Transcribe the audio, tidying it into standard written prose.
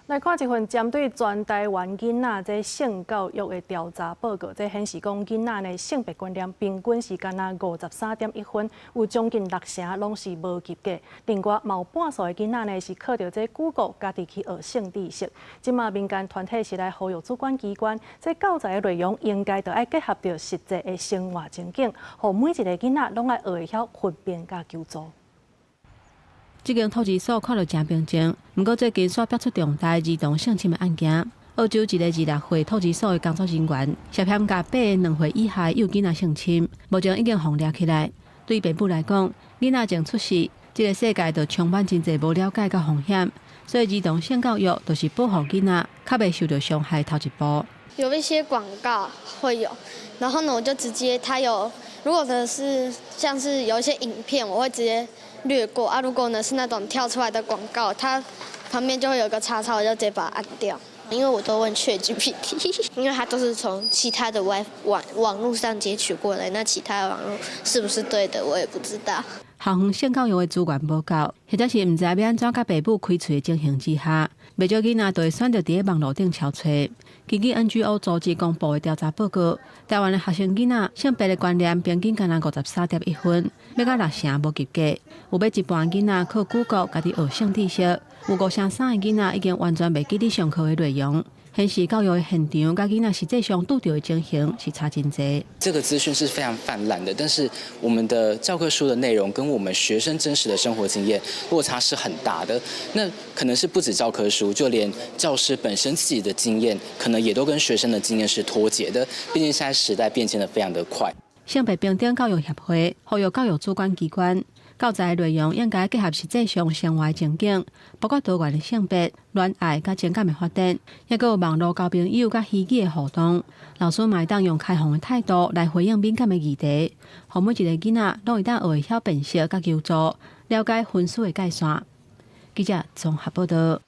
來看一份針對全台灣囡仔這性教育的調查報告，這顯示講囡仔的性別觀念平均是干焦53.1分，有將近六成攏是無及格。另外，嘛有半數的囡仔呢是靠著這 Google 家己去學性知識。這馬民間團體是來呼籲主管機關，這教材的內容應該著愛結合著實際的生活情景，予每一個囡仔攏愛學會曉分辨佮求助。這間托兒所看著誠平靜，毋過最近煞爆出重大兒童性侵的案件。澳洲一個26歲托兒所的工作人員涉嫌共8個2歲以下幼囡仔性侵，目前已經予掠起來。對父母來講，囡仔從出世，這個世界就充滿真濟無了解佮風險，所以兒童性教育就是保護囡仔較袂受著傷害頭一步。有一些廣告會有，然後呢，我就直接他有，如果呢是像是有一些影片，我會直接略過啊。如果呢是那種跳出來的廣告，它旁邊就會有個叉叉，我就直接把它按掉。因為我都問 ChatGPT，因為它都是從其他的外網網路上截取過來，那其他的網路是不是對的，我也不知道。校園性教育的資源無夠，或者是毋知欲按怎佮爸母開喙的情形之下，袂少囡仔都會選擇佇咧網路頂撨揣。根據 NGO 組織公布的調查報告，台灣的學生囡仔性別的觀念平均干焦53.1分，欲到六成無及格。有欲一半囡仔靠 Google 家己學性知識，有五成三的囡仔已經完全袂記得上課的內容。顯示教育的現場佮囡仔實際上拄著的情形是差真濟。這個資訊是非常泛濫的，但是我們的教科書的內容跟我們學生真實的生活經驗落差是很大的。那可能是不止教科書，就連教師本身自己的經驗，可能也都跟學生的經驗是脫節的。畢竟現在時代變遷得非常的快。性別平等教育協會呼籲教育主管機關，教材內容應該結合實際上生活情景，包括多元的性別、戀愛佮情感的發展，抑閣有網路交朋友佮虛擬的互動。老師嘛會當用開放的態度來回應敏感的議題，予每一個囡仔攏會當學會曉辨識佮求助，了解分數的界線。記者綜合報道。